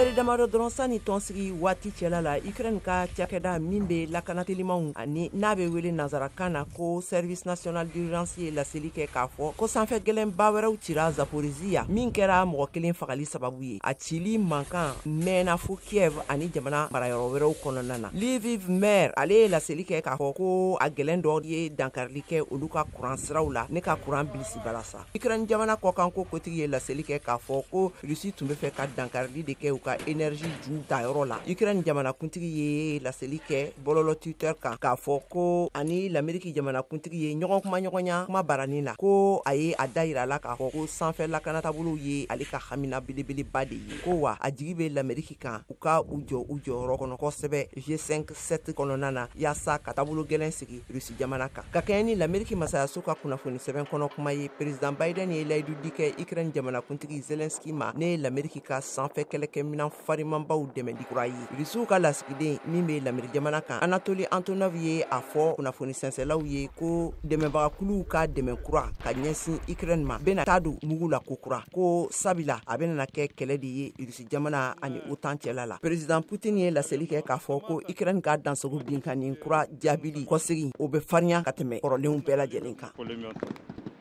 Lɛri damadɔ dɔrɔn sani tɔnsigi waati cɛla la, Ukraine ka cakɛda min bɛ lakana telimanw ani n'a bɛ wele nansarakan na ko Service national d'urgence ye laseli kɛ k'a fɔ ko sanfɛ gɛlɛnba wɛrɛw cira Zaporizhia, min kɛra mɔgɔ kelen fagali sababu ye. A cili mankan mɛnna fo Kiev ani jamana marayɔrɔ wɛrɛw kɔnɔna na. Lviv maire, ale ye laseli kɛ k'a fɔ ko a gɛlɛn dɔ ye dankarili kɛ olu ka kuran siraw la ne ka kuran bilisi balasa. Ukraine jamana kɔkanko kotigi ye laseli kɛ k'a fɔ ko Russie tun bɛ fɛ ka dankarili de kɛ u ka énergie ju tayɔrɔ la. Ukraine jamanakuntigi ye laseli kɛ bɔlɔlɔ Twitter kan k'a fɔ ko ani Lameriki jamanakuntigi ye ɲɔgɔn kuma ɲɔgɔnya kuma baranin na, ko a ye a da yira a la k'a fɔ ko sanfɛ lakanataabolow ye ale ka hamina belebeleba de ye, ko wa a jigi bɛ Lameriki kan u ka u jɔ u jɔyɔrɔ kɔnɔ kosɛbɛ G5 7 kɔnɔna na, yaasa ka taabolo gɛlɛn sigi Rusi jamana kan. Ka kɛɲɛ ni Lameriki masayaso ka kunnafoni sɛbɛn kɔnɔ kuma ye, président Biden ye layidu di kɛ Ukraine jamanakuntigi Zelensky ma ne ye Lameriki ka sanfɛ kɛlɛkɛminan farimanbaw dɛmɛli kura ye. Rusiw ka lasigiden min bɛ Lameriki jamana kan, Anatoli Antonov, ye a fɔ kunnafoni sɛnsɛlaw ye ko dɛmɛbagakuluw ka dɛmɛ kura ka ɲɛsin Ukraine ma bɛna taa don mugu la kokura, ko sabila a bɛna kɛ kɛlɛ de ye Rusi jamana ani OTAN cɛla la. Président Putin ye laseli kɛ k'a fɔ ko Ukraine ka dansogo binkanni kura jaabili kɔsegin, o bɛ farinya ka tɛmɛ kɔrɔlenw bɛɛ lajɛlen kan.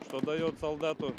Что дает солдату.